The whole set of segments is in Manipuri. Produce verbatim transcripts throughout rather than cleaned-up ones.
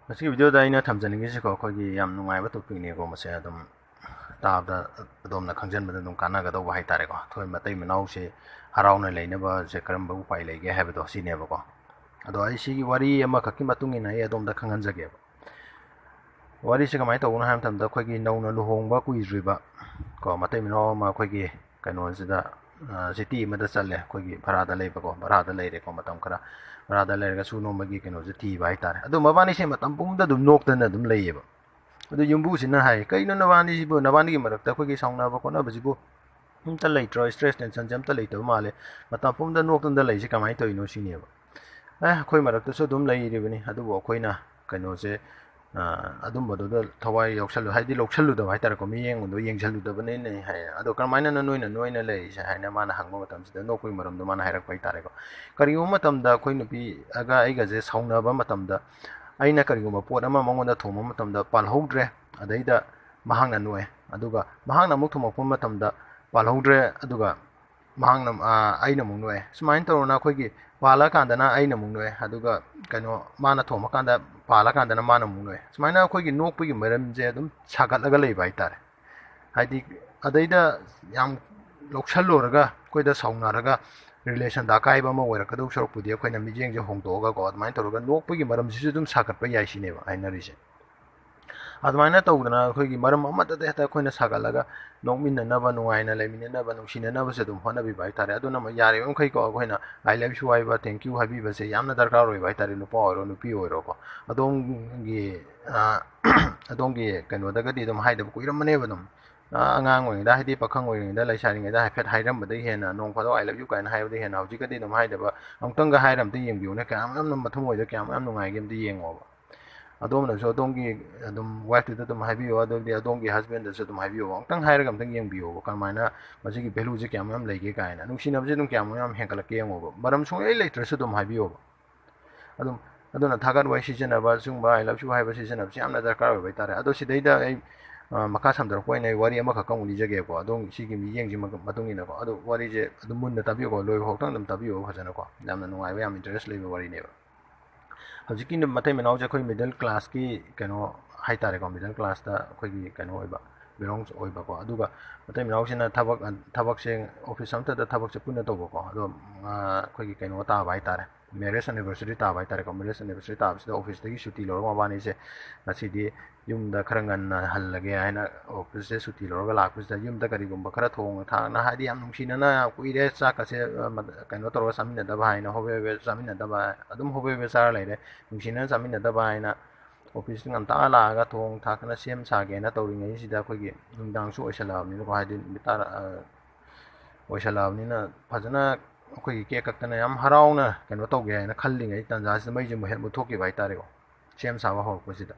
ꯃꯁꯤꯒꯤ video ꯗ ꯑꯩꯅ ꯊꯝꯖꯅꯤꯡꯉꯤꯁꯤꯀꯣ, ꯑꯩꯈꯣꯏꯒꯤ ꯌꯥꯝ ꯅꯨꯡꯉꯥꯏꯕ topic ꯅꯤꯀꯣ꯫ ꯃꯁꯦ ꯑꯗꯨꯝ ꯇꯥꯕꯗ ꯑꯗꯣꯝꯅ ꯈꯪꯖꯟꯕꯗ ꯑꯗꯨꯝ ꯀꯥꯟꯅꯒꯗꯧꯕ ꯍꯥꯏꯇꯥꯔꯦꯀꯣ꯫ ꯑꯩꯈꯣꯏ ꯃꯇꯩ ꯃꯅꯥꯎꯁꯦ ꯍꯔꯥꯎꯅ ꯂꯩꯅꯕꯁꯦ ꯀꯔꯝꯕ ꯎꯄꯥꯏ ꯂꯩꯒꯦ ꯍꯥꯏꯕꯗꯣ ꯁꯤꯅꯦꯕꯀꯣ꯫ ꯑꯗꯣ ꯑꯩ ꯁꯤꯒꯤ ꯋꯥꯔꯤ ꯑꯃꯈꯛꯀꯤ ꯃꯇꯨꯡ ꯏꯟꯅ ꯑꯩ ꯑꯗꯣꯝꯗ ꯈꯪꯍꯟꯖꯒꯦꯕ꯫ ꯋꯥꯔꯤꯁꯦ ꯀꯃꯥꯏꯅ ꯇꯧꯕꯅꯣ ꯍꯥꯏꯕ ꯃꯇꯝꯗ, ꯑꯩꯈꯣꯏꯒꯤ ꯅꯧꯅ ꯂꯨꯍꯣꯡꯕ ꯀꯨꯏꯗ꯭ꯔꯤꯕ ꯀꯣ, ꯃꯇꯩ ꯃꯅꯥꯎ ꯑꯃ ꯑꯩꯈꯣꯏꯒꯤ ꯀꯩꯅꯣꯁꯤꯗ, ꯑ, city ꯑꯃꯗ ꯆꯠꯂꯦ, ꯑꯩꯈꯣꯏꯒꯤ ꯚꯔꯥꯗ ꯂꯩꯕꯀꯣ, ꯚꯔꯥꯗ ꯂꯩꯔꯦꯀꯣ ꯃꯇꯝ ꯈꯔ꯫ ꯚꯔꯥꯗ ꯂꯩꯔꯒ ꯁꯨ ꯅꯣꯝꯕꯒꯤ ꯀꯩꯅꯣꯁꯦ ꯊꯤꯕ ꯍꯥꯏꯇꯥꯔꯦ꯫ ꯑꯗꯣ ꯃꯕꯥꯅꯤꯁꯦ ꯃꯇꯝ ꯄꯨꯝꯕꯗ ꯑꯗꯨꯝ ꯅꯣꯛꯇꯅ ꯑꯗꯨꯝ ꯂꯩꯌꯦꯕ꯫ ꯑꯗꯨ ꯌꯨꯝꯕꯨꯁꯤꯅ ꯍꯥꯏ, "ꯀꯩꯅꯣ ꯅꯕꯥꯅꯤꯁꯤꯕꯨ, ꯅꯕꯥꯅꯤꯒꯤ ꯃꯔꯛꯇ ꯑꯩꯈꯣꯏꯒꯤ ꯁꯥꯎꯅꯕ ꯈꯣꯠꯅꯕꯁꯤꯕꯨ ꯑꯝꯇ ꯂꯩꯇ꯭ꯔꯣ? Stress tension ꯁꯦ ꯑꯝꯇ ꯂꯩꯇꯕ ꯃꯥꯜꯂꯦ꯫ ꯃꯇꯝ ꯄꯨꯝꯕꯗ ꯅꯣꯛꯇꯅ ꯂꯩꯁꯦ ꯀꯃꯥꯏꯅ ꯇꯧꯔꯤꯅꯣ?" ꯁꯤꯅꯦꯕ꯫ ꯑꯦ, ꯑꯩꯈꯣꯏ ꯃꯔꯛꯇꯁꯨ ꯑꯗꯨꯝ ꯂꯩꯔꯤꯕꯅꯤ, ꯑꯗꯨꯕꯨ ꯑꯩꯈꯣꯏꯅ ꯀꯩꯅꯣꯁꯦ, ꯑ, ꯑꯗꯨꯝꯕꯗꯨꯗ ꯊꯋꯥꯏ ꯌꯥꯎꯁꯜꯂꯨ-, ꯍꯥꯏꯗꯤ ꯂꯧꯁꯜꯂꯨꯗꯕ ꯍꯥꯏꯇꯥꯔꯦꯀꯣ, ꯃꯤꯠꯌꯦꯡꯗꯣ ꯌꯦꯡꯁꯜꯂꯨꯗꯕꯅꯤꯅꯦ ꯍꯥꯏ꯫ "ꯑꯗꯣ ꯀꯔꯝꯍꯥꯏꯅꯅꯣ ꯅꯣꯏꯅ ꯅꯣꯏꯅ ꯂꯩꯔꯤꯁꯦ?" ꯍꯥꯏꯅ ꯃꯥꯅ ꯍꯪꯕ ꯃꯇꯝꯁꯤꯗ, ꯅꯣꯛꯄꯒꯤ ꯃꯔꯝꯗꯣ ꯃꯥꯅ ꯍꯥꯏꯔꯛꯄ ꯍꯥꯏꯇꯥꯔꯦꯀꯣ꯫ ꯀꯔꯤꯒꯨꯝꯕ ꯃꯇꯝꯗ ꯑꯩꯈꯣꯏ ꯅꯨꯄꯤꯒ ꯑꯩꯒꯁꯦ ꯁꯥꯎꯅꯕ ꯃꯇꯝꯗ, ꯑꯩꯅ ꯀꯔꯤꯒꯨꯝꯕ ꯄꯣꯠ ꯑꯃ ꯃꯉꯣꯟꯗ ꯊꯣꯝꯕ ꯃꯇꯝꯗ ꯄꯥꯜꯍꯧꯗ꯭ꯔꯦ, ꯑꯗꯩꯗ ꯃꯍꯥꯛꯅ ꯅꯣꯛꯑꯦ, ꯑꯗꯨꯒ ꯃꯍꯥꯛꯅ ꯑꯃꯨꯛ ꯊꯣꯝꯃꯛꯄ ꯃꯇꯝꯗ ꯄꯥꯜꯍꯧꯗ꯭ꯔꯦ, ꯑꯗꯨꯒ ꯃꯍꯥꯛꯅ, ꯑ, ꯑꯩꯅ ꯑꯃꯨꯛ ꯅꯣꯛꯑꯦ꯫ ꯁꯨꯃꯥꯏꯅ ꯇꯧꯗꯅ ꯑꯩꯈꯣꯏꯒꯤ ꯄꯥꯜꯂꯀꯥꯟꯗꯅ ꯑꯩꯅ ꯑꯃꯨꯛ ꯅꯣꯛꯑꯦ, ꯑꯗꯨꯒ ꯀꯩꯅꯣ, ꯃꯥꯅ ꯊꯣꯝꯃꯀꯥꯟꯗ ꯄꯥꯜꯂꯀꯥꯟꯗꯅ ꯃꯥꯅ ꯑꯃꯨꯛ ꯅꯣꯛꯑꯦ꯫ ꯁꯨꯃꯥꯏꯅ ꯑꯩꯈꯣꯏꯒꯤ ꯅꯣꯛꯄꯒꯤ ꯃꯔꯝꯁꯦ ꯑꯗꯨꯝ ꯁꯥꯒꯠꯂꯒ ꯂꯩꯕ ꯍꯥꯏꯇꯥꯔꯦ꯫ ꯍꯥꯏꯗꯤ, ꯑꯗꯩꯗ ꯌꯥꯝ ꯂꯧꯁꯜꯂꯨꯔꯒ ꯑꯩꯈꯣꯏꯗ ꯁꯥꯎꯅꯔꯒ relation ꯗ ꯑꯀꯥꯏꯕ ꯑꯃ ꯑꯣꯏꯔꯛꯀꯗꯧ ꯁꯔꯨꯛꯄꯨꯗꯤ, ꯑꯩꯈꯣꯏꯅ ꯃꯤꯠꯌꯦꯡꯁꯦ ꯍꯣꯡꯗꯣꯛꯑꯒꯀꯣ, ꯑꯗꯨꯃꯥꯏꯅ ꯇꯧꯔꯒ ꯅꯣꯛꯄꯒꯤ ꯃꯔꯝꯁꯤꯁꯨ ꯑꯗꯨꯝ ꯁꯥꯒꯠꯄ ꯌꯥꯏ ꯁꯤꯅꯦꯕ ꯍꯥꯏꯅꯔꯤꯁꯦ꯫ ꯑꯗꯨꯃꯥꯏꯅ ꯇꯧꯗꯅ ꯑꯩꯈꯣꯏꯒꯤ ꯃꯔꯝ ꯑꯃꯠꯇꯗ ꯍꯦꯛꯇ ꯑꯩꯈꯣꯏꯅ ꯁꯥꯒꯠꯂꯒ ꯅꯣꯛꯃꯤꯟꯅꯅꯕ, ꯅꯨꯡꯉꯥꯏꯅ ꯂꯩꯃꯤꯟꯅꯅꯕ, ꯅꯨꯡꯁꯤꯅꯅꯕꯁꯦ ꯑꯗꯨꯝ ꯍꯣꯠꯅꯕꯤꯕ ꯍꯥꯏꯇꯥꯔꯦ꯫ ꯑꯗꯨꯅ ꯌꯥꯔꯤꯕ ꯃꯈꯩꯀꯣ, ꯑꯩꯈꯣꯏꯅ "I love you" ꯍꯥꯏꯕ, "Thank you" ꯍꯥꯏꯕꯤꯕꯁꯦ ꯌꯥꯝꯅ ꯗꯔꯀꯥꯔ ꯑꯣꯏꯕ ꯍꯥꯏꯇꯥꯔꯦ, ꯅꯨꯄꯥ ꯑꯣꯏꯔꯣ ꯅꯨꯄꯤ ꯑꯣꯏꯔꯣꯀꯣ꯫ ꯑꯗꯣꯝꯒꯤ, ꯑ, ꯑꯗꯣꯝꯒꯤ ꯀꯩꯅꯣꯗꯒꯗꯤ ꯑꯗꯨꯝ ꯍꯥꯏꯗꯕ ꯀꯨꯏꯔꯝꯃꯅꯦꯕ ꯑꯗꯨꯝ꯫ ꯑ, ꯑꯉꯥꯡ ꯑꯣꯏꯔꯤꯉꯩꯗ, ꯍꯥꯏꯗꯤ ꯄꯥꯈꯪ ꯑꯣꯏꯔꯤꯉꯩꯗ, ꯂꯩꯁꯥꯔꯤꯉꯩꯗ ꯍꯥꯏꯐꯦꯠ ꯍꯥꯏꯔꯝꯕꯗꯒꯤ ꯍꯦꯟꯅ, ꯅꯣꯡ ꯐꯥꯗꯣꯛ "I love you" ꯀꯥꯏꯅ ꯍꯥꯏꯕꯗꯒꯤ ꯍꯦꯟꯅ ꯍꯧꯖꯤꯛꯀꯗꯤ ꯑꯗꯨꯝ ꯍꯥꯏꯗꯕ꯫ ꯑꯃꯨꯛꯇꯪꯒ ꯍꯥꯏꯔ ꯑꯝꯇ ꯌꯦꯡꯕꯤꯌꯨꯅꯦ, ꯀꯌꯥꯝ ꯌꯥꯝꯅ ꯃꯊꯃꯣꯏꯗ ꯀꯌꯥꯝ ꯌꯥꯝ ꯅꯨꯡꯉꯥꯏꯒꯦ ꯑꯝꯇ ꯌꯦꯡꯉꯣꯕ꯫ ꯑꯗꯣꯝꯅꯁꯨ ꯑꯗꯣꯝꯒꯤ ꯑꯗꯨꯝ wife ꯇꯨꯗ ꯑꯗꯨꯝ ꯍꯥꯏꯕꯤꯌꯣ, ꯑꯗꯨꯗꯤ ꯑꯗꯣꯝꯒꯤ husband ꯗꯁꯨ ꯑꯗꯨꯝ ꯍꯥꯏꯕꯤꯌꯣ꯫ ꯑꯃꯨꯛꯇꯪ ꯍꯥꯏꯔꯒ ꯑꯝꯇꯪ ꯌꯦꯡꯕꯤꯌꯣꯕ, ꯀꯔꯝꯍꯥꯏꯅ ꯃꯁꯤꯒꯤ value ꯁꯦ ꯀꯌꯥꯝ ꯌꯥꯝ ꯂꯩꯒꯦ ꯀꯥꯏꯅ꯫ ꯅꯨꯡꯁꯤꯅꯕꯁꯦ ꯑꯗꯨꯝ ꯀꯌꯥꯝ ꯌꯥꯝ ꯍꯦꯟꯒꯠꯂꯛꯀꯦ ꯌꯦꯡꯉꯣꯕ꯫ ꯃꯔꯝ ꯁꯨꯡꯂꯩ ꯂꯩꯇ꯭ꯔꯁꯨ ꯑꯗꯨꯝ ꯍꯥꯏꯕꯤꯌꯣꯕ꯫ ꯑꯗꯨꯝ, ꯑꯗꯨꯅ ꯊꯥꯒꯠ ꯋꯥꯍꯩ ꯁꯤꯖꯤꯟꯅꯕ, ꯁꯤꯒꯨꯝꯕ "I love you" ꯍꯥꯏꯕ ꯁꯤꯖꯤꯟꯅꯕꯁꯤ ꯌꯥꯝꯅ ꯗꯔꯀꯥꯔ ꯑꯣꯏꯕ ꯍꯥꯏꯇꯥꯔꯦ꯫ ꯑꯗꯣ ꯁꯤꯗꯩꯗ ꯑꯩ, ꯑ, ꯃꯈꯥ ꯁꯝꯊꯔꯛꯄ ꯑꯣꯏꯅ ꯑꯩ ꯋꯥꯔꯤ ꯑꯃꯈꯛꯀ ꯑꯃꯨꯛ ꯂꯤꯖꯒꯦꯀꯣ꯫ ꯑꯗꯣꯝ ꯁꯤꯒꯤ ꯃꯤꯠꯌꯦꯡꯁꯤ ꯃꯇꯨꯡ ꯏꯟꯅꯀꯣ꯫ ꯑꯗꯣ ꯋꯥꯔꯤꯁꯦ ꯑꯗꯨꯝ ꯃꯨꯟꯅ ꯇꯥꯕꯤꯌꯨꯀꯣ, ꯂꯣꯏꯕ ꯐꯥꯎꯇꯪ ꯑꯗꯨꯝ ꯇꯥꯕꯤꯌꯨ ꯐꯖꯅꯀꯣ꯫ ꯌꯥꯝꯅ ꯅꯨꯡꯉꯥꯏꯕ, ꯌꯥꯝ interest ꯂꯩꯕ ꯋꯥꯔꯤꯅꯦꯕ꯫ ꯍꯧꯖꯤꯛꯀꯤ ꯅꯨ-, ꯃꯇꯩ ꯃꯅꯥꯎꯁꯦ ꯑꯩꯈꯣꯏ middle class ꯀꯤ ꯀꯩꯅꯣ ꯍꯥꯏꯇꯥꯔꯦꯀꯣ, middle class ꯇ ꯑꯩꯈꯣꯏꯒꯤ ꯀꯩꯅꯣ ꯑꯣꯏꯕ, belongs ꯑꯣꯏꯕꯀꯣ꯫ ꯑꯗꯨꯒ ꯃꯇꯩ ꯃꯅꯥꯎꯁꯤꯅ ꯊꯕꯛ, ꯊꯕꯛꯁꯦ office ꯑꯃꯠꯇꯗ ꯊꯕꯛꯁꯦ ꯄꯨꯟꯅ ꯇꯧꯕꯀꯣ꯫ ꯑꯗꯣ, ꯑ, ꯑꯩꯈꯣꯏꯒꯤ ꯀꯩꯅꯣ ꯇꯥꯕ ꯍꯥꯏꯇꯥꯔꯦ, marriage anniversary ꯇꯥꯕ ꯍꯥꯏꯇꯥꯔꯦꯀꯣ꯫ Marriage anniversary ꯇꯥꯕꯁꯤꯗ office ꯇꯒꯤ ꯁꯨꯇꯤ ꯂꯧꯔꯒ ꯃꯕꯥꯅꯤꯁꯦ ꯉꯁꯤꯗꯤ ꯌꯨꯝꯗ ꯈꯔ ꯉꯟꯅ ꯍꯜꯂꯒꯦ ꯍꯥꯏꯅ office ꯁꯦ ꯁꯨꯇꯤ ꯂꯧꯔꯒ ꯂꯥꯛꯄꯁꯤꯗ ꯌꯨꯝꯗ ꯀꯔꯤꯒꯨꯝꯕ ꯈꯔ ꯊꯣꯡꯅ ꯊꯥꯛꯅ, ꯍꯥꯏꯗꯤ ꯌꯥꯝ ꯅꯨꯡꯁꯤꯅꯅ ꯀꯨꯏꯔꯦ ꯆꯥꯛꯀꯁꯦ, ꯑ, ꯃ-, ꯀꯩꯅꯣ ꯇꯧꯔꯒ ꯆꯥꯃꯤꯟꯅꯗꯕ ꯍꯥꯏꯅ, ꯍꯣꯕꯦ ꯍꯣꯕꯦ ꯆꯥꯃꯤꯟꯅꯗꯕ, ꯑꯗꯨꯝ ꯍꯣꯕꯦ ꯍꯣꯕꯦ ꯆꯥꯔ ꯂꯩꯔꯦ, ꯅꯨꯡꯁꯤꯅꯅ ꯆꯥꯃꯤꯟꯅꯗꯕ ꯍꯥꯏꯅ office ꯉꯟꯇꯥ ꯂꯥꯛꯑꯒ ꯊꯣꯡ ꯊꯥꯛꯇꯅ ꯁꯦꯝ ꯁꯥꯒꯦꯅ ꯇꯧꯔꯤꯉꯩꯁꯤꯗ ꯑꯩꯈꯣꯏꯒꯤ ꯅꯨꯡꯗꯥꯡꯁꯨ ꯑꯣꯏꯁꯜꯂꯛꯑꯕꯅꯤꯅꯀꯣ, ꯍꯥꯏꯗꯤ ꯅꯨꯃꯤꯠ ꯇꯥꯔ-, ꯑ, ꯑꯣꯏꯁꯜꯂꯛꯑꯕꯅꯤꯅ ꯐꯖꯅ ꯑꯩꯈꯣꯏꯒꯤ cake ꯀꯛꯇꯅ ꯌꯥꯝ ꯍꯔꯥꯎꯅ ꯀꯩꯅꯣ ꯇꯧꯒꯦ ꯍꯥꯏꯅ ꯈꯜꯂꯤꯉꯩ ꯇꯥꯟꯖꯥꯁꯤꯗ ꯃꯩꯁꯦ ꯑꯃꯨꯛ ꯍꯦꯛ ꯃꯨꯠꯊꯣꯛꯈꯤꯕ ꯍꯥꯏꯇꯥꯔꯦꯀꯣ, ꯁꯦꯝ ꯁꯥꯕ ꯍꯧꯔꯛꯄꯁꯤꯗ꯫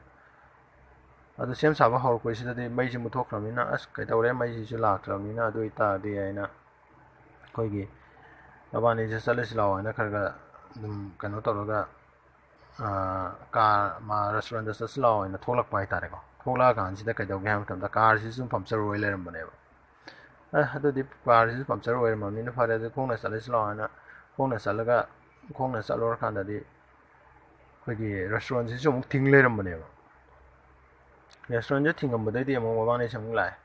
ꯑꯗꯨ ꯁꯦꯝ ꯁꯥꯕ ꯍꯧꯔꯛꯄꯁꯤꯗꯗꯤ ꯃꯩꯁꯦ ꯃꯨꯠꯊꯣꯛꯈ꯭ꯔꯕꯅꯤꯅ, "ꯑꯁ, ꯀꯩꯗꯧꯔꯦ, ꯃꯩꯁꯤꯁꯨ ꯂꯥꯛꯇ꯭ꯔꯕꯅꯤꯅ, ꯑꯗꯨ ꯑꯣꯏꯇꯥꯔꯗꯤ" ꯍꯥꯏꯅ ꯑꯩꯈꯣꯏꯒꯤ ꯃꯕꯥꯅꯤꯁꯦ ꯆꯠꯂꯁꯤ ꯂꯥꯛꯑꯣ ꯍꯥꯏꯅ ꯈꯔ ꯈꯔ ꯑꯗꯨꯝ ꯀꯩꯅꯣ ꯇꯧꯔꯒ, ꯑ, car, ꯃꯥ restaurant ꯇ ꯆꯠꯁꯤ ꯂꯥꯛꯑꯣ ꯍꯥꯏꯅ ꯊꯣꯛꯂꯛꯄ ꯍꯥꯏꯇꯥꯔꯦꯀꯣ꯫ ꯊꯣꯛꯂꯛꯑꯀꯥꯟꯁꯤꯗ ꯀꯩꯗꯧꯒꯦ ꯍꯥꯏꯕ ꯃꯇꯝꯗ car ꯁꯤꯁꯨ puncture ꯑꯣꯏ ꯂꯩꯔꯝꯕꯅꯦꯕ꯫ ꯑꯦ, ꯑꯗꯨꯗꯤ car ꯁꯤꯁꯨ puncture ꯑꯣꯏꯔꯝꯃꯕꯅꯤꯅ ꯐꯔꯦ, ꯑꯗꯨ ꯈꯣꯡꯅ ꯆꯠꯂꯁꯤ ꯂꯥꯛꯑꯣ ꯍꯥꯏꯅ ꯈꯣꯡꯅ ꯆꯠꯂꯒ, ꯈꯣꯡꯅ ꯆꯠꯂꯨꯔꯀꯥꯟꯗꯗꯤ ꯑꯩꯈꯣꯏꯒꯤ restaurant ꯁꯤꯁꯨ ꯑꯃꯨꯛ ꯊꯤꯡ ꯂꯩꯔꯝꯕꯅꯦꯕ꯫ Restaurant ꯁꯦ ꯊꯤꯡꯉꯝꯕꯗꯩꯗꯤ ꯑꯃꯨꯛ ꯃꯕꯥꯅꯤꯁꯦ ꯑꯃꯨꯛ ꯂꯥꯛꯑꯦ꯫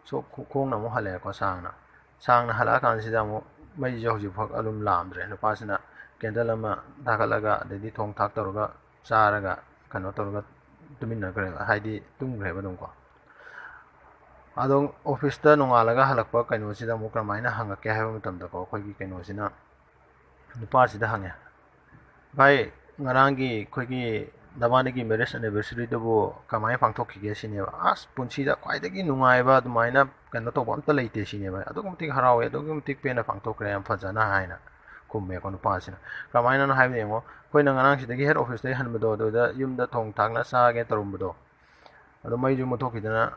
ꯁꯣ-, ꯈꯣ-, ꯈꯣꯡꯅ ꯑꯃꯨꯛ ꯍꯜꯂꯛꯑꯦꯀꯣ, ꯁꯥꯡꯅ꯫ ꯁꯥꯡꯅ ꯍꯜꯂꯛꯑꯀꯥꯟꯁꯤꯗ ꯑꯃꯨꯛ ꯃꯩꯁꯦ ꯍꯧꯖꯤꯛꯐꯥꯎ ꯑꯗꯨꯝ ꯂꯥꯛꯑꯝꯗ꯭ꯔꯦ꯫ ꯅꯨꯄꯥꯁꯤꯅ candle ꯑꯃ ꯊꯥꯒꯠꯂꯒ, ꯑꯗꯩꯗꯤ ꯊꯣꯡ ꯊꯥꯛ ꯇꯧꯔꯒ ꯆꯥꯔꯒ, ꯀꯩꯅꯣ ꯇꯧꯔꯒ ꯇꯨꯃꯤꯟꯅꯈ꯭ꯔꯦꯕ, ꯍꯥꯏꯗꯤ ꯇꯨꯝꯈ꯭ꯔꯦꯕ ꯑꯗꯨꯝꯀꯣ꯫ ꯑꯗꯣ office ꯇ ꯅꯣꯡꯉꯥꯜꯂꯒ ꯍꯜꯂꯛꯄ ꯀꯩꯅꯣꯁꯤꯗ ꯑꯃꯨꯛ ꯀꯔꯝꯍꯥꯏꯅ ꯍꯪꯉꯛꯀꯦ ꯍꯥꯏꯕ ꯃꯇꯝꯗꯀꯣ, ꯑꯩꯈꯣꯏꯒꯤ ꯀꯩꯅꯣꯁꯤꯅ ꯅꯨꯄꯥꯁꯤꯗ ꯍꯪꯉꯦ, "ꯚꯥꯏ, ꯉꯔꯥꯡꯒꯤ ꯑꯩꯈꯣꯏꯒꯤ ꯅꯕꯥꯅꯤꯒꯤ marriage anniversary ꯗꯨꯕꯨ ꯀꯃꯥꯏꯅ ꯄꯥꯡꯊꯣꯛꯈꯤꯒꯦ?" ꯁꯤꯅꯦꯕ꯫ ꯑꯁ, ꯄꯨꯟꯁꯤꯗ ꯈ꯭ꯋꯥꯏꯗꯒꯤ ꯅꯨꯡꯉꯥꯏꯕ ꯑꯗꯨꯃꯥꯏꯅ ꯀꯩꯅꯣ ꯇꯧꯕ ꯑꯝꯇ ꯂꯩꯇꯦ ꯁꯤꯅꯦꯕ꯫ "ꯑꯗꯨꯛꯀꯤ ꯃꯇꯤꯛ ꯍꯔꯥꯎꯋꯦ, ꯑꯗꯨꯛꯀꯤ ꯃꯇꯤꯛ ꯄꯦꯟꯅ ꯄꯥꯡꯊꯣꯛꯈ꯭ꯔꯦ, ꯌꯥꯝ ꯐꯖꯅ" ꯍꯥꯏꯅ ꯈꯨꯝꯃꯦꯀꯣ ꯅꯨꯄꯥꯁꯤꯅ꯫ ꯀꯃꯥꯏꯅꯅꯣ ꯍꯥꯏꯕꯗ ꯌꯦꯡꯉꯣ, ꯑꯩꯈꯣꯏꯅ ꯉꯔꯥꯡ ꯁꯤꯗꯒꯤ head office ꯇꯒꯤ ꯍꯟꯕꯗꯣ, ꯑꯗꯨꯗ ꯌꯨꯝꯗ ꯊꯣꯡ ꯊꯥꯛꯅ ꯆꯥꯒꯦ ꯇꯧꯔꯝꯕꯗꯣ, ꯑꯗꯣ ꯃꯩꯁꯨ ꯃꯨꯠꯊꯣꯛꯈꯤꯗꯅ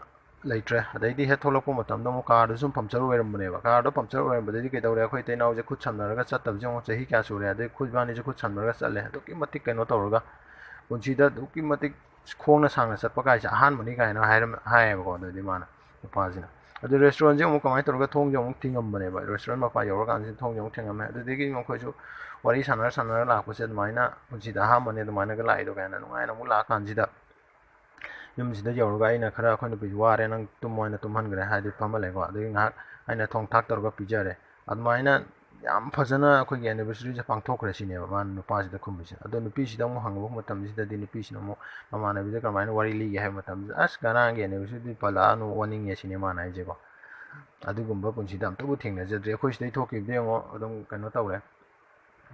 ꯂꯩꯇ꯭ꯔꯦ꯫ ꯑꯗꯩꯗꯤ ꯍꯦꯛ ꯊꯣꯛꯂꯛꯄ ꯃꯇꯝꯗ ꯑꯃꯨꯛ car ꯗꯨ ꯁꯨꯝ puncture ꯑꯣꯏꯔꯝꯕꯅꯦꯕ꯫ Car ꯗꯣ puncture ꯑꯣꯏꯔꯝꯕꯗꯩꯗꯤ ꯀꯩꯗꯧꯔꯦ? ꯑꯩꯈꯣꯏ ꯏꯇꯩ ꯏꯅꯥꯎꯁꯦ ꯈꯨꯠ ꯁꯝꯅꯔꯒ ꯆꯠꯇꯕꯁꯦ ꯌꯦꯡꯉꯣ, ꯆꯍꯤ ꯀꯌꯥ ꯁꯨꯔꯦ? ꯑꯗꯩ ꯑꯩꯈꯣꯏ ꯏꯕꯥꯅꯤꯁꯦ ꯈꯨꯠ ꯁꯝꯅꯔꯒ ꯆꯠꯂꯦ꯫ ꯑꯗꯨꯛꯀꯤ ꯃꯇꯤꯛ ꯀꯩꯅꯣ ꯇꯧꯔꯒ, ꯄꯨꯟꯁꯤꯗ ꯑꯗꯨꯛꯀꯤ ꯃꯇꯤꯛ ꯈꯣꯡꯅ ꯁꯥꯡꯅ ꯆꯠꯄ ꯀꯥꯏꯁꯦ ꯑꯍꯥꯟꯕꯅꯤ ꯀꯥꯏꯅ ꯍꯥꯏꯔꯝ-, ꯍꯥꯏꯌꯦꯕꯀꯣ꯫ ꯑꯗꯩꯗꯤ ꯃꯥꯅ, ꯅꯨꯄꯥꯁꯤꯅ, ꯑꯗꯨ restaurantꯁꯦ ꯑꯃꯨꯛ ꯀꯃꯥꯏꯅ ꯇꯧꯔꯒ ꯊꯣꯡꯁꯦ ꯑꯃꯨꯛ ꯊꯤꯡꯉꯝꯕꯅꯦꯕ, restaurant ꯃꯄꯥ ꯌꯧꯔꯀꯥꯟꯁꯤꯗ ꯊꯣꯡꯁꯦ ꯑꯃꯨꯛ ꯊꯤꯡꯉꯝꯃꯦ꯫ ꯑꯗꯨꯗꯒꯤ ꯑꯩꯈꯣꯏꯁꯨ ꯋꯥꯔꯤ ꯁꯥꯟꯅꯔ ꯁꯥꯟꯅꯔ ꯂꯥꯛꯄꯁꯦ ꯑꯗꯨꯃꯥꯏꯅ ꯄꯨꯟꯁꯤꯗ ꯑꯍꯥꯟꯕꯅꯦ ꯑꯗꯨꯃꯥꯏꯅꯒ ꯂꯥꯛꯏꯗꯣ ꯀꯥꯏꯅ ꯅꯨꯡꯉꯥꯏꯅ ꯑꯃꯨꯛ ꯂꯥꯛꯑꯀꯥꯟꯁꯤꯗ ꯌꯨꯝꯁꯤꯗ ꯌꯧꯔꯒ ꯑꯩꯅ ꯈꯔ ꯑꯩꯈꯣꯏ ꯅꯨꯄꯤꯁꯨ ꯋꯥꯔꯦ, ꯅꯪ ꯇꯨꯝꯃꯣ ꯍꯥꯏꯅ ꯇꯨꯝꯍꯟꯈ꯭ꯔꯦ, ꯍꯥꯏꯗꯤ ꯐꯝꯍꯜꯂꯦꯀꯣ꯫ ꯑꯗꯒꯤ ꯉꯥꯏꯍꯥꯛ ꯑꯩꯅ ꯊꯣꯡ ꯊꯥꯛ ꯇꯧꯔꯒ ꯄꯤꯖꯔꯦ꯫ ꯑꯗꯨꯃꯥꯏꯅ ꯌꯥꯝ ꯐꯖꯅ ꯑꯩꯈꯣꯏꯒꯤ anniversaryꯁꯦ ꯄꯥꯡꯊꯣꯛꯈ꯭ꯔꯦ ꯁꯤꯅꯦꯕ ꯃꯥꯅ ꯅꯨꯄꯥꯁꯤꯗ ꯈꯨꯝꯃꯤꯁꯦ꯫ ꯑꯗꯣ ꯅꯨꯄꯤꯁꯤꯗ ꯑꯃꯨꯛ ꯍꯪꯕ ꯃꯇꯝꯁꯤꯗꯗꯤ ꯅꯨꯄꯤꯁꯤꯅ ꯑꯃꯨꯛ ꯃꯃꯥꯟꯅꯕꯤꯗ ꯀꯃꯥꯏꯅ ꯋꯥꯔꯤ ꯂꯤꯒꯦ ꯍꯥꯏꯕ ꯃꯇꯝꯁꯤꯗ, "ꯑꯁ, ꯉꯔꯥꯡꯒꯤ anniversaryꯗꯨꯗꯤ ꯄꯜꯂꯛꯑꯅꯨ, ꯑꯣꯟꯅꯤꯡꯉꯦ" ꯁꯤꯅꯦ ꯃꯥꯅ ꯍꯥꯏꯁꯦꯀꯣ꯫ ꯑꯗꯨꯒꯨꯝꯕ ꯄꯨꯟꯁꯤꯗ ꯑꯝꯇꯕꯨ ꯊꯦꯡꯅꯖꯗ꯭ꯔꯤ꯫ ꯑꯩꯈꯣꯏ ꯁꯤꯗꯩ ꯊꯣꯛꯈꯤꯕꯗ ꯌꯦꯡꯉꯣ, ꯑꯗꯨꯝ ꯀꯩꯅꯣ ꯇꯧꯔꯦ꯫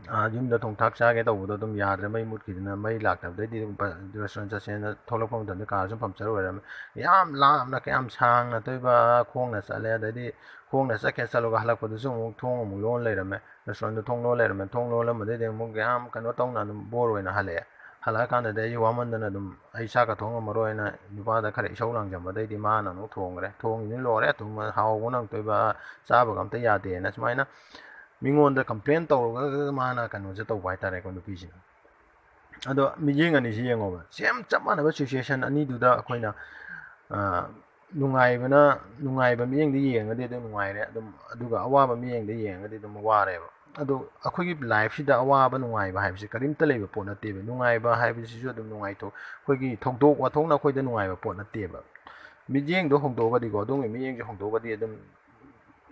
ꯑꯥ, ꯌꯨꯝꯗ ꯊꯣꯡ ꯊꯥꯛ ꯆꯥꯒꯦ ꯇꯧꯕꯗꯣ ꯑꯗꯨꯝ ꯌꯥꯗ꯭ꯔꯦ, ꯃꯩ ꯃꯨꯠꯈꯤꯗꯅ꯫ ꯃꯩ ꯂꯥꯛꯇꯕꯗꯩꯗꯤ ꯑꯗꯨꯝ ꯄ-, restaurant ꯆꯠꯁꯦꯅ ꯊꯣꯛꯂꯛꯄ ꯃꯇꯝꯗ car ꯁꯨ puncture ꯑꯣꯏꯔꯝꯃꯦ꯫ ꯌꯥꯝ ꯂꯥꯞꯅ, ꯀꯌꯥꯝ ꯁꯥꯡꯅ ꯇꯣꯏꯕ, ꯈꯣꯡꯅ ꯆꯠꯂꯦ꯫ ꯑꯗꯩꯗꯤ ꯈꯣꯡꯅ ꯆꯠꯈ꯭ꯔꯦ, ꯆꯠꯂꯒ ꯍꯜꯂꯛꯄꯗꯁꯨ ꯑꯃꯨꯛ ꯊꯣꯡ ꯑꯃꯨꯛ ꯂꯣꯟ ꯂꯩꯔꯝꯃꯦ, restaurantꯗꯣ ꯊꯣꯡ ꯂꯣꯟ ꯂꯩꯔꯝꯃꯦ꯫ ꯊꯣꯡ ꯂꯣꯜꯂꯝꯕꯗꯩꯗꯤ ꯑꯃꯨꯛ ꯌꯥꯝ ꯀꯩꯅꯣ ꯇꯧꯅ ꯑꯗꯨꯝ bore ꯑꯣꯏꯅ ꯍꯜꯂꯛꯑꯦ꯫ ꯍꯜꯂꯛꯑꯀꯥꯟꯗꯗꯤ ꯑꯩꯁꯨ ꯋꯥꯃꯟꯗꯅ ꯑꯗꯨꯝ ꯑꯩ ꯆꯥꯛꯀ ꯊꯣꯡꯉꯝꯃꯔꯣꯏꯅ ꯅꯨꯄꯥꯗ ꯈꯔ ꯏꯁꯧ ꯂꯥꯡꯖꯟꯕꯗꯩꯗꯤ ꯃꯥꯅ ꯑꯃꯨꯛ ꯊꯣꯡꯈ꯭ꯔꯦ꯫ ꯊꯣꯡꯉꯤꯗꯨꯅ ꯂꯣꯏꯔꯦ, ꯊꯨꯝ ꯍꯥꯎꯕ ꯅꯪꯇꯣꯏꯕ, ꯆꯥꯕꯒ ꯑꯝꯇ ꯌꯥꯗꯦꯅ ꯁꯨꯃꯥꯏꯅ ꯃꯤꯉꯣꯟꯗ complain ꯇꯧꯔꯒ ꯃꯥꯅ ꯀꯩꯅꯣꯁꯦ ꯇꯧꯕ ꯍꯥꯏꯇꯥꯔꯦꯀꯣ, ꯅꯨꯄꯤꯁꯤꯅ꯫ ꯑꯗꯣ ꯃꯤꯠꯌꯦꯡ ꯑꯅꯤꯁꯤ ꯌꯦꯡꯉꯣꯕ, same ꯆꯞ ꯃꯥꯟꯅꯕ situation ꯑꯅꯤꯗꯨꯗ ꯑꯩꯈꯣꯏꯅ, ꯑ, ꯅꯨꯡꯉꯥꯏꯕꯅ, ꯅꯨꯡꯉꯥꯏꯕ ꯃꯤꯠꯌꯦꯡꯗ ꯌꯦꯡꯉꯒꯗꯤ ꯑꯗꯨꯝ ꯅꯨꯡꯉꯥꯏꯔꯦ, ꯑꯗꯨꯝ, ꯑꯗꯨꯒ ꯑꯋꯥꯕ ꯃꯤꯠꯌꯦꯡꯗ ꯌꯦꯡꯉꯒꯗꯤ ꯑꯗꯨꯝ ꯋꯥꯔꯦꯕ꯫ ꯑꯗꯣ ꯑꯩꯈꯣꯏꯒꯤ lifeꯁꯤꯗ ꯑꯋꯥꯕ ꯅꯨꯡꯉꯥꯏꯕ ꯍꯥꯏꯕꯁꯤ ꯀꯔꯤꯝꯇ ꯂꯩꯕ ꯄꯣꯠ ꯅꯠꯇꯦꯕ꯫ ꯅꯨꯡꯉꯥꯏꯕ ꯍꯥꯏꯕꯁꯤꯁꯨ ꯑꯗꯨꯝ ꯅꯨꯡꯉꯥꯏꯊꯣꯛ-, ꯑꯩꯈꯣꯏꯒꯤ ꯊꯧꯗꯣꯛ ꯋꯥꯊꯣꯛꯅ ꯑꯩꯈꯣꯏꯗ ꯅꯨꯡꯉꯥꯏꯕ ꯄꯣꯠ ꯅꯠꯇꯦꯕ꯫ ꯃꯤꯠꯌꯦꯡꯗꯣ ꯍꯣꯡꯗꯣꯛꯑꯒꯗꯤꯀꯣ, ꯑꯗꯣꯝꯒꯤ ꯃꯤꯠꯌꯦꯡꯁꯦ ꯍꯣꯡꯗꯣꯛꯑꯒꯗꯤ ꯑꯗꯨꯝ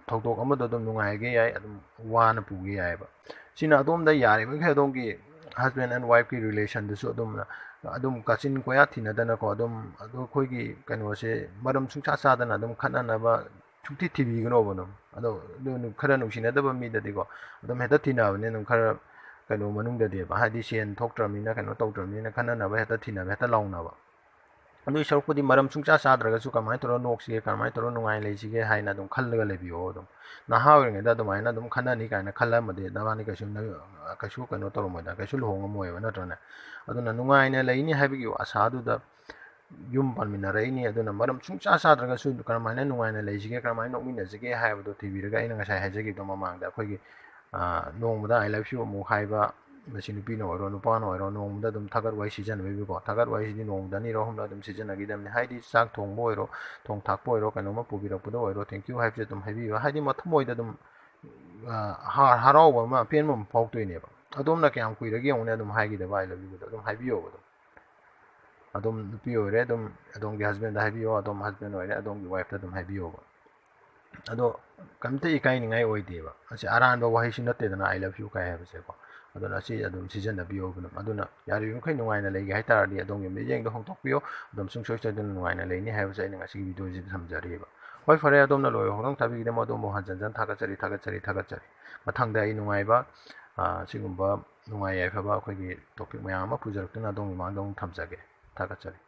ꯊꯧꯗꯣꯛ ꯑꯃꯗꯣ ꯑꯗꯨꯝ ꯅꯨꯡꯉꯥꯏꯒꯦ ꯌꯥꯏ, ꯑꯗꯨꯝ ꯋꯥꯅ ꯄꯨꯒꯦ ꯌꯥꯏꯑꯕ꯫ ꯁꯤꯅ ꯑꯗꯣꯝꯗ ꯌꯥꯔꯤꯕꯃꯈꯩ ꯑꯗꯣꯝꯒꯤ husband and wifeꯀꯤ relationꯗꯨꯁꯨ ꯑꯗꯨꯝ, ꯑꯗꯨꯝ ꯀꯥꯆꯤꯟ ꯀꯣꯌꯥ ꯊꯤꯅꯗꯅꯀꯣ, ꯑꯗꯨꯝ, ꯑꯗꯨ ꯑꯩꯈꯣꯏꯒꯤ ꯀꯩꯅꯣꯁꯦ ꯃꯔꯝ ꯁꯨꯡꯆꯥ ꯆꯥꯗꯅ ꯑꯗꯨꯝ ꯈꯠꯅꯅꯕ ꯁꯨꯡꯊꯤ ꯊꯤꯕꯤꯒꯅꯣꯕ꯫ ꯑꯗꯨꯝ ꯑꯗꯣ, ꯑꯗꯨ ꯈꯔ ꯅꯨꯡꯁꯤꯅꯗꯕ ꯃꯤꯗꯗꯤꯀꯣ, ꯑꯗꯨꯝ ꯍꯦꯛꯇ ꯊꯤꯅꯕꯅꯦ꯫ ꯑꯗꯨꯝ ꯈꯔ ꯀꯩꯅꯣ ꯃꯅꯨꯡꯗꯗꯤꯕ, ꯍꯥꯏꯗꯤ ꯁꯦꯟ ꯊꯣꯛꯇ꯭ꯔꯕꯅꯤꯅ, ꯀꯩꯅꯣ ꯇꯧꯗ꯭ꯔꯕꯅꯤꯅ ꯈꯠꯅꯅꯕ, ꯍꯦꯛꯇ ꯊꯤꯅꯕ, ꯍꯦꯛꯇ ꯂꯥꯎꯅꯕ꯫ ꯑꯗꯨꯒꯤ ꯁꯔꯨꯛꯄꯨꯗꯤ ꯃꯔꯝ ꯁꯨꯡꯆꯥ ꯆꯥꯗ꯭ꯔꯒꯁꯨ ꯀꯃꯥꯏꯅ ꯇꯧꯔꯒ ꯅꯣꯛꯁꯤꯒꯦ, ꯀꯃꯥꯏꯅ ꯇꯧꯔꯒ ꯅꯨꯡꯉꯥꯏ ꯂꯩꯁꯤꯒꯦ ꯍꯥꯏꯅ ꯑꯗꯨꯝ ꯈꯜꯂꯒ ꯂꯩꯕꯤꯌꯣ꯫ ꯑꯗꯨꯝ ꯅꯍꯥ ꯑꯣꯏꯔꯤꯉꯩꯗ ꯑꯗꯨꯃꯥꯏꯅ ꯑꯗꯨꯝ ꯈꯟꯅꯅꯤ ꯀꯥꯏꯅ ꯈꯜꯂꯝꯃꯗꯤ ꯅꯕꯥꯅꯤ ꯀꯩꯁꯨ ꯅ-, ꯀꯩꯁꯨ ꯀꯩꯅꯣ ꯇꯧꯔꯝꯃꯣꯏꯗ, ꯀꯩꯁꯨ ꯂꯨꯍꯣꯡꯉꯝꯃꯣꯏꯕ, ꯅꯠꯇ꯭ꯔꯅꯦ? ꯑꯗꯨꯅ ꯅꯨꯡꯉꯥꯏꯅ ꯂꯩꯅꯤ ꯍꯥꯏꯕꯒꯤ ꯑꯁꯥꯗꯨꯗ ꯌꯨꯝ ꯄꯥꯟꯃꯤꯟꯅꯔꯛꯏꯅꯤ꯫ ꯑꯗꯨꯅ ꯃꯔꯝ ꯁꯨꯡꯆꯥ ꯆꯥꯗ꯭ꯔꯒꯁꯨ ꯀꯔꯝꯍꯥꯏꯅ ꯅꯨꯡꯉꯥꯏꯅ ꯂꯩꯁꯤꯒꯦ, ꯀꯔꯝꯍꯥꯏꯅ ꯅꯣꯛꯃꯤꯟꯅꯁꯤꯒꯦ ꯍꯥꯏꯕꯗꯣ ꯊꯤꯕꯤꯔꯒ, ꯑꯩꯅ ꯉꯁꯥꯏ ꯍꯥꯏꯖꯈꯤꯕꯗꯣ ꯃꯃꯥꯡꯗ, ꯑꯩꯈꯣꯏꯒꯤ, ꯑ, ꯅꯣꯡꯃꯗ "I love you" ꯑꯃꯨꯛ ꯍꯥꯏꯕ, ꯃꯁꯤ ꯅꯨꯄꯤꯅ ꯑꯣꯏꯔꯣ, ꯅꯨꯄꯥꯅ ꯑꯣꯏꯔꯣ, ꯅꯣꯡꯃꯗ ꯑꯗꯨꯝ ꯊꯥꯒꯠ ꯋꯥꯍꯩ ꯁꯤꯖꯤꯟꯅꯕꯤꯕꯀꯣ꯫ ꯊꯥꯒꯠ ꯋꯥꯍꯩꯁꯤꯗꯤ ꯅꯣꯡꯃꯗ ꯑꯅꯤꯔꯛ, ꯑꯍꯨꯝꯂꯛ ꯑꯗꯨꯝ ꯁꯤꯖꯤꯟꯅꯈꯤꯗꯕꯅꯤ꯫ ꯍꯥꯏꯗꯤ, ꯆꯥꯛ ꯊꯣꯡꯕ ꯑꯣꯏꯔꯣ, ꯊꯣꯡ ꯊꯥꯛꯄ ꯑꯣꯏꯔꯣ, ꯀꯩꯅꯣꯝꯃ ꯄꯨꯕꯤꯔꯛꯄꯗ ꯑꯣꯏꯔꯣ, "Thank you" ꯍꯥꯏꯕꯁꯦ ꯑꯗꯨꯝ ꯍꯥꯏꯕꯤꯌꯨ꯫ ꯍꯥꯏꯗꯤ, ꯃꯊꯃꯣꯏꯗ ꯑꯗꯨꯝ, ꯑ, ꯍ-, ꯍꯔꯥꯎꯕ ꯑꯃ, ꯑꯄꯦꯟꯕ ꯑꯃ ꯐꯥꯎꯗꯣꯏꯅꯦꯕ꯫ ꯑꯗꯣꯝꯅ ꯀꯌꯥꯝ ꯀꯨꯏꯔꯒꯦ ꯌꯦꯡꯉꯨꯅꯦ, ꯑꯗꯨꯝ ꯍꯥꯏꯈꯤꯗꯕ "I love you"ꯗꯣ꯫ ꯑꯗꯨꯝ ꯍꯥꯏꯕꯤꯌꯣꯕ ꯑꯗꯨꯝ꯫ ꯑꯗꯨꯝ ꯅꯨꯄꯤ ꯑꯣꯏꯔꯦ, ꯑꯗꯨꯝ ꯑꯗꯣꯝꯒꯤ husbandꯗ ꯍꯥꯏꯕꯤꯌꯣ, ꯑꯗꯣꯝ husband ꯑꯣꯏꯔꯦ, ꯑꯗꯣꯝꯒꯤ wifeꯇ ꯑꯗꯨꯝ ꯍꯥꯏꯕꯤꯌꯣꯕ꯫ ꯑꯗꯣ ꯀꯩꯝꯇ ꯏꯀꯥꯏꯅꯤꯡꯉꯥꯏ ꯑꯣꯏꯗꯦꯕ꯫ ꯑꯁꯤ ꯑꯔꯥꯟꯕ ꯋꯥꯍꯩꯁꯨ ꯅꯠꯇꯦꯗꯅ, "I love you" ꯀꯥꯏ ꯍꯥꯏꯕꯁꯦꯀꯣ꯫ ꯑꯗꯨꯅ ꯑꯁꯤ ꯑꯗꯨꯝ ꯁꯤꯖꯤꯟꯅꯕꯤꯌꯣꯕ ꯑꯗꯨꯝ꯫ ꯑꯗꯨꯅ ꯌꯥꯔꯤꯕꯃꯈꯩ ꯅꯨꯡꯉꯥꯏꯅ ꯂꯩꯒꯦ ꯍꯥꯏ ꯇꯥꯔꯗꯤ, ꯑꯗꯣꯝꯒꯤ ꯃꯤꯠꯌꯦꯡꯗꯣ ꯍꯣꯡꯗꯣꯛꯄꯤꯌꯣ꯫ ꯑꯗꯨꯝ ꯁꯨꯡꯁꯣꯏ ꯁꯣꯏꯗꯅ ꯅꯨꯡꯉꯥꯏꯅ ꯂꯩꯅꯤ ꯍꯥꯏꯕꯁꯦ ꯑꯩꯅ ꯉꯁꯤꯒꯤ videoꯁꯤꯗ ꯊꯝꯖꯔꯤꯕ꯫ ꯍꯣꯏ, ꯐꯔꯦ, ꯑꯗꯣꯝꯅ ꯂꯣꯏꯕ ꯐꯥꯎ ꯊꯥꯕꯤꯈꯤꯗꯕ ꯑꯗꯣꯝꯕꯨ ꯍꯟꯖꯟ ꯍꯟꯖꯟ ꯊꯥꯒꯠꯆꯔꯤ, ꯊꯥꯒꯠꯆꯔꯤ, ꯊꯥꯒꯠꯆꯔꯤ꯫ ꯃꯊꯪꯗ ꯑꯩ ꯅꯨꯡꯉꯥꯏꯕ, ꯑ, ꯁꯤꯒꯨꯝꯕ ꯅꯨꯡꯉꯥꯏ ꯌꯥꯏꯐꯕ ꯑꯩꯈꯣꯏꯒꯤ topic ꯃꯌꯥꯝ ꯑꯃ ꯄꯨꯖꯔꯛꯇꯨꯅ ꯑꯗꯣꯝꯒꯤ ꯃꯥꯡꯗ ꯑꯃꯨꯛ ꯊꯝꯖꯒꯦ꯫ ꯊꯥꯒꯠꯆꯔꯤ꯫